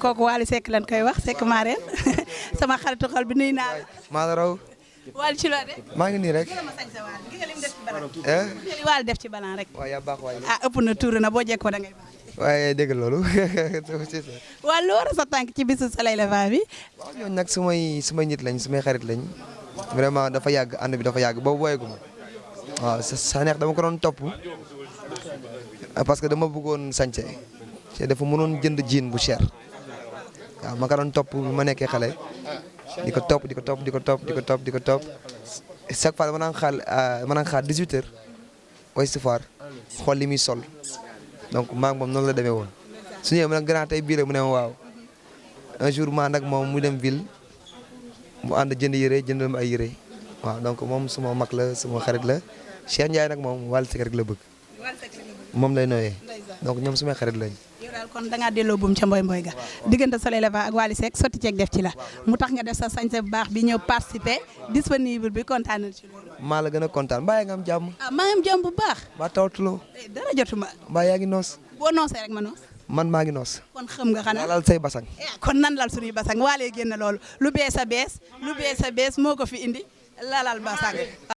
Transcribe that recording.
kooku Wally Seck lañ koy wax Seck Marème sama xaritu xol bi nuyu naa la. maa la raw. Wally ci loo de. maa ngi nii rek. gën a ma sañ sa Wally gi nga lim def ci balan. eh. li Wally def ci balan rek. waaw yaa baax waay. ah ëpp na tuuru na boo jekkoo da ngay baax. waaye dégg loolu. waa lu war a sa tànk ci bisu Soleil Levant bi. waaw ñooñu nag sumay nit lañ sumay xarit lañ vraiment dafa yàgg ànd bi dafa yàgg boobu booyeegu ma waaw sa neex dama ko doon topp parce que dama bëggoon sànce te dafa mënoon jënd jiin bu cher waaw ma ko doon topp bi ma nekkee xale di ko topp chaque fois dama naan xaar 18 heures Ouest Foire xool li muy sol donc maa ngi moom noonu la demee woon su ñëwee ma nag grand tey bii rek mu ne ma waaw un jour maa nag moom mu dem ville mu ànd jënd yére jëndal ma ay yére waaw donc moom suma mag la suma xarit la Cheikh Ndiaye nag moom Wally Seck rek la bëgg moom lay nooyee donc ñoom sumay xarit lañ. yow daal kon da ngaa delloo buum ca mboy ga diggante Soleil Levant ak Wally Seck sotti ceeg def ci la mu tax nga def sa sañse bu baax bi ñëw participer disponible bi kontaan na ci loolu. maa la gën a kontaan mbaa yaa ngi am jàmm. ah maa ngi am jàmm bu baax. mbaa tawatuloo. dara jotuma. mbaa yaa ngi noos. boo noosee rek ma noos. man maa ngi noos. kon xam nga xanaa lal say basang. kon nan lal suñuy basang Wally génn loolu lu bees a bees moo ko fi indi lalal basang.